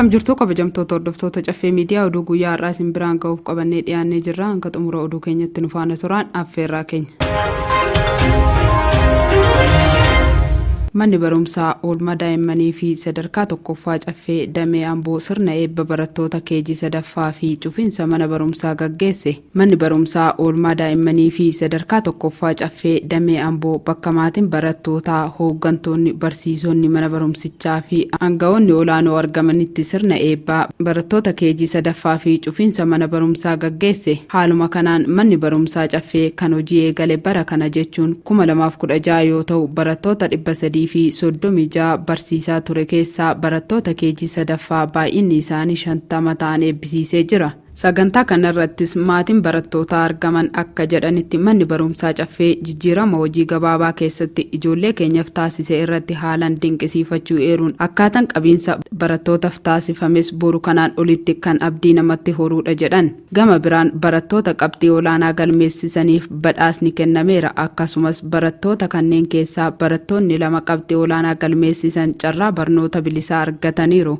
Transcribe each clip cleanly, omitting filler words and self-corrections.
Akkam jirtu kabajamtoota hordoftoota Caffee Miidiyaa, oduu guyyaa har'aa isin biraan ga'uuf qabannee dhiyaannee jirra. Hanga xumura oduu keenyatti nu faana turaan affeerraa keenya. Manni barumsaa oolmaa daa'immanii fi sadarkaa tokkoffaa Caffee Damee Amboo sirna eebba barattoota KG sadaffaa fi cufiinsa mana barumsaa gaggeesse. Manni barumsaa oolmaa daa'immanii fi sadarkaa tokkoffaa Caffee Damee Amboo bakka maatiin barattootaa, hooggantoonni, barsiisonni mana barumsichaa fi aanga'oonni olaanoo argamanitti sirna eebbaa barattoota KG sadaffaa fi cufiinsa mana barumsaa gaggeesse. Haaluma kanaan manni barumsaa Caffee kan hojii eegale bara kana jechuun 2016 yoo ta'u, barattoota 336 barsiisaa ture keessaa barattoota KG sadaffaa baay'inni isaanii 50 ta'an eebbisiisee jira. Sagantaa kanarrattis maatiin barattootaa argaman akka jedhanitti, manni barumsaa Caffee jijjiirama hojii gabaabaa keessatti ijoollee keenyaaf taasise irratti haalaan dinqisiifachuu eeruun, akkaataan qabiinsa barattootaaf taasifames boru kanaan olitti kan abdii namatti horuudha jedhan. Gama biraan barattoota qabxii olaanaa galmeessisaniif badhaasni kennameera. Akkasumas barattoota kanneen keessaa barattoonni lama qabxii olaanaa galmeessisan carraa barnoota bilisaa argataniiru.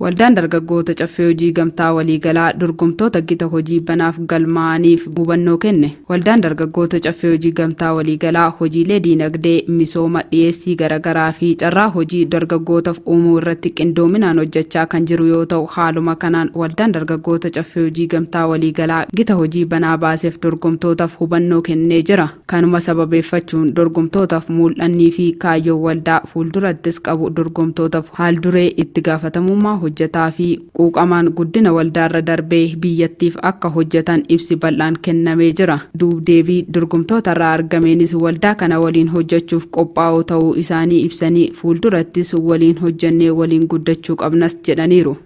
Waldaan dargaggoota Caffee Hojii Gamtaa Waliigalaa dorgomtoota gita hojii banaaf galmaa'aniif hubannoo kenne. Waldaan dargaggoota Caffee Hojii Gamtaa Waliigalaa hojiilee diinagdee, misooma, dhiyeessii garaagaraa fi carraa hojii dargaggootaaf uumuu irratti qindoominaan hojjechaa kan jiru yoo ta'u, haaluma kanaan Waldaan dargaggoota Caffee Hojii Gamtaa Waliigalaa gita hojii banaa baaseef dorgomtootaaf hubannoo kennee jira. Kanuma sababeeffachuun dorgomtootaaf mul'annii fi kaayyoon waldaa fuuldurattis qabu, dorgomtootaaf haalduree itti gaafatamummaa hojjetaa fi quuqamaan guddina waldaarra darbee biyyattiif akka hojjetan ibsi bal'aan kennamee jira. Duubdeebii dorgomtootarraa argameenis waldaa kana waliin hojjechuuf qophaa'oo ta'uu isaanii ibsanii, fuuldurattis waliin hojjennee waliin guddachuu qabnas jedhaniiru.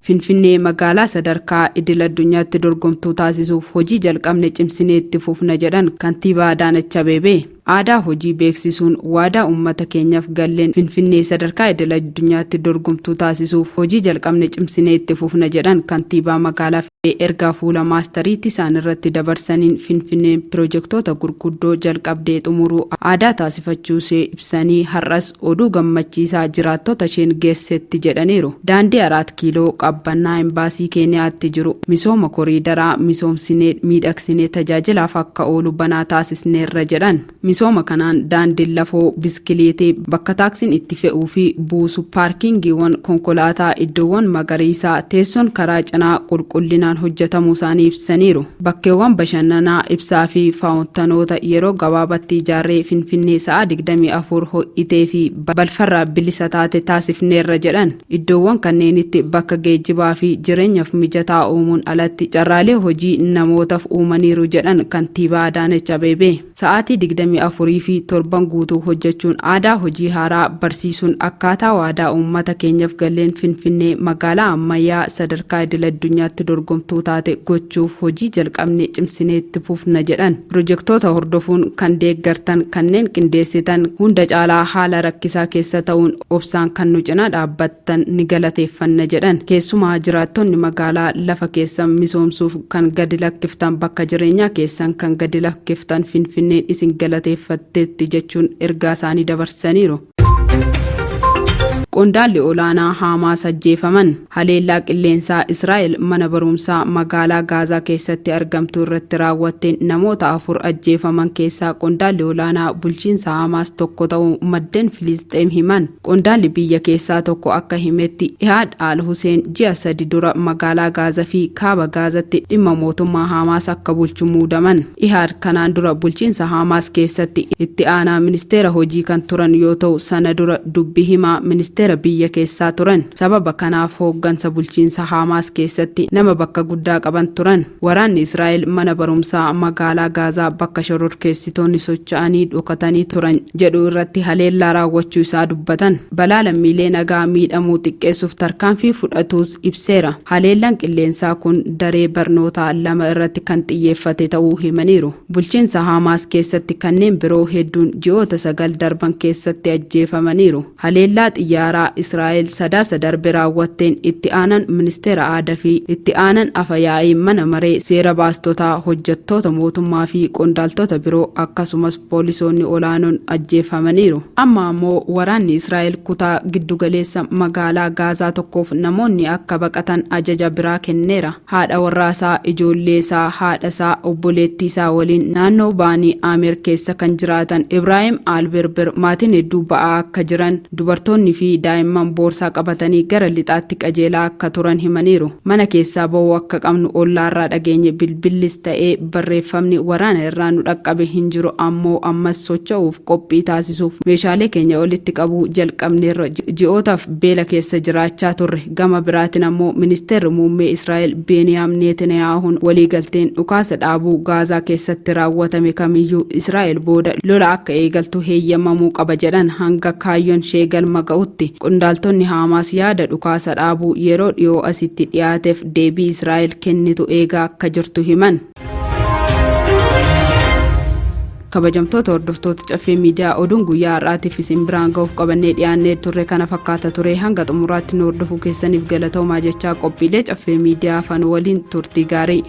Finfinnee magaalaa sadarkaa idil addunyaatti dorgomtuu taasisuuf hojii jalqabne cimsinee itti fufna jedhan Kantiibaa Adaanech Abeebee. Aadaa hojii beeksisuun waadaa uummata keenyaaf galleen Finfinnee sadarkaa idil addunyaatti dorgomtuu taasisuuf hojii jalqabne cimsinee itti fufna jedhan kantiibaa magaalaa. Ergaa fuula maastariitti isaan irratti dabarsaniin, Finfinneen pirojektoota gurguddoo jalqabdee xumuruu aadaa taasifachuu ishee ibsanii, har'as oduu gammachiisaa jiraattota isheen geessetti jedhaniiru. Daandii Araat Kiiloo Qabbannaa Embaasii Keeniyaatti jiru misooma koriidaraa misoomsinee miidhagsinee tajaajilaaf akka oolu banaa taasisneerra jedhan. Misooma kanaan daandiin lafoo, biskiliitii, bakka taaksiin itti fe'uu fi buusu, paarkiingiiwwan konkolaataa, iddoowwan magariisaa, teessoon karaa cinaa qulqullinaan hojjetamuu isaanii ibsaniiru. Bakkeewwan bashannanaa, ibsaa fi faawuntanoota yeroo gabaabatti ijaarree Finfinnee sa'a 24 ho'itee fi balfarraa bilisa taate taasifneerra jedhan. Iddoowwan kanneenitti bakka geejjibaa fi jireenyaaf mijataa uumuun alatti carraalee hojii namootaaf uumaniiru jedhan Kantiibaa Adaanech Abeebee. Sa'aatii 24 fi torban guutuu hojjechuun aadaa hojii haaraa barsiisuun akkaataa waadaa uummata keenyaaf galleen Finfinnee magaalaa ammayyaa sadarkaa idil addunyaatti dorgomtuu taate gochuuf hojii jalqabne cimsinee itti fufna jedhan. Pirojektoota hordofuun kan deeggartan, kanneen qindeessitan, hunda caalaa haala rakkisaa keessa ta'uun obsaan kan nu cinaa dhaabbattan ni galateeffanna jedhan. Keessumaa jiraattonni magaalaa lafa keessan misoomsuuf kan gadi lakkiftan, bakka jireenyaa keessan kan gadi lakkiftan, Finfinneen isin galateeffatteetti jechuun ergaa isaanii dabarsaniiru. Qondaalli olaanaa Haamaas ajjeefaman. Haleellaa qilleensaa Israa'el mana barumsaa magaalaa Gaazaa keessatti argamtu irratti raawwatteen namoota afur ajjeefaman keessaa qondaalli olaanaa bulchiinsa Haamaas tokko ta'uu maddeen Filisxeem himan. Qondaalli biyya keessaa tokko akka himetti, Ihaad Al Huseen ji'a 3 dura magaalaa Gaazaa fi kaaba Gaazatti dhimma mootummaa Haamaas akka bulchu muudaman. Ihaad kanaan dura bulchiinsa Haamaas keessatti itti aanaa ministeera hojii kan turan yoo ta'u, sana dura dubbi himaa ministeera biyya keessaa turan. Sababa kanaaf hooggansa bulchiinsa Haamaas keessatti nama bakka guddaa qaban turan. Waraanni Israa'el mana barumsaa magaalaa Gaazaa bakka shororkeessitoonni socho'anii dhokatanii turan jedhu irratti haleellaa raawwachuu isaa dubbatan. Balaa lammiilee nagaa miidhamuu xiqqeessuuf tarkaanfii fudhatuus ibseera. Haleellaan qilleensaa kun daree barnootaa lama irratti kan xiyyeeffate ta'uu himaniiru. Bulchiinsa Haamaas keessatti kanneen biroo hedduun ji'oota 9 darban keessatti ajjeefamaniiru. Haleellaa xiyyaaraa xiyyaaraa Israa'el Sadaasa darbe raawwatteen itti aanaan ministeera aadaa fi itti aanaan afa yaa'ii mana maree seera baastotaa, hojjettoota mootummaa fi qondaaltota biroo akkasumas poolisoonni olaanoon ajjeefamaniiru. Amma ammoo waraanni Israa'el kutaa giddugaleessa magaalaa Gaazaa tokkoof namoonni akka baqatan ajaja biraa kenneera. Haadha warraasaa, ijoolleesaa, haadhasaa, obboleettiisaa waliin naannoo Baanii Aamer keessa kan jiraatan Ibraahim Alberber maatiin hedduu ba'aa akka jiran, dubartoonni fi daa'imman boorsaa qabatanii gara lixaatti qajeelaa akka turan himaniiru. Mana keessaa ba'uu akka qabnu ollaarraa dhageenye, bilbillis ta'ee barreeffamni waraana irraa nu dhaqqabe hin jiru, ammoo ammas socho'uuf qophii taasisuuf meeshaalee keenya walitti qabuu jalqabneerra, ji'ootaaf beela keessa jiraachaa turre. Gama biraatiin ammoo ministeerri muummee Israa'el Beeniyaam Neetaniyaahuun waliigalteen dhukaasa dhaabuu Gaazaa keessatti raawwatame kamiyyuu Israa'el booda lola akka eegaltu heeyyamamuu qaba jedhan, hanga kaayyoon ishee galma ga'utti. Qondaaltonni Haamaas yaada dhukaasa dhaabuu yeroo dhiyoo asitti dhiyaateef deebii Israa'el kennitu eegaa akka jirtu himan. Kabajamtoota hordoftoota Caffee Miidiyaa, oduun guyyaa har'aatiif isin biraan ga'uuf qabannee dhiyaannee turre kana fakkaata ture. Hanga xumuraatti nu hordofuu keessaniif galatoomaa jechaa, qophiilee Caffee Miidiyaa afaan waliin turtii gaarii.